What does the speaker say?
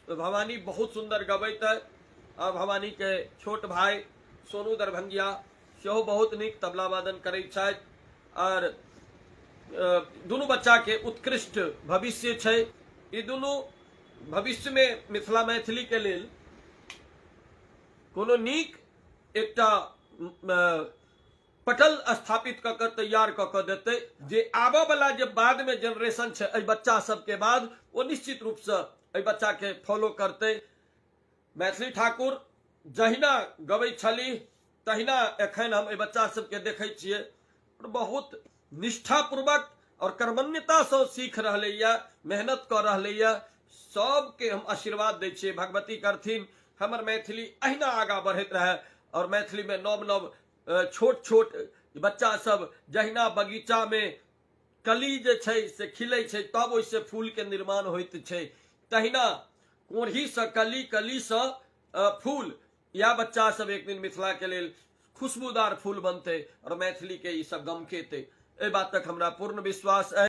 भवानी बहुत सुन्दर गबैत अइ आ भवानीके छोट भाय सोनू दरभंगिया सेहो बहुत नीक तबला वादन करै छथि आओर दुनू बच्चाके उत्कृष्ट भविष्य छै। ई दुनू भविष्यमे मिथिला मैथिलीके लेल कोनो नीक एकटा पटल स्थापित कऽ कऽ तैयार कऽ कऽ देतै जे आबऽ वला जे बादमे जेनरेशन छै एहि बच्चा सबके बाद ओ निश्चित रूपसँ एहि बच्चाके फॉलो करतै। मैथिली ठाकुर जहिना गबै छलीह तहिना एखन हम एहि बच्चा सबके देखै छियै, बहुत निष्ठापूर्वक और कर्मण्यतासँ सीख रहलैए, मेहनत कऽ रहलैए। सबके हम आशीर्वाद दै छियै, भगवती करथिन हमर मैथिली अहिना आगाँ बढ़ैत रहए और मैथिलीमे नव नव छोट छोट बच्चा सब जहिना बगीचामे कली जे छै से खिलै छै तब ओहिसँ फूलके निर्माण होइत छै, तहिना कोढ़ीसँ कली, कलीसँ फूल, इएह बच्चा सब एक दिन मिथिलाके लेल खुशबूदार फूल बनतै और मैथिलीके ई सब गमकेतै। एहि बातक हमरा पूर्ण विश्वास अछि।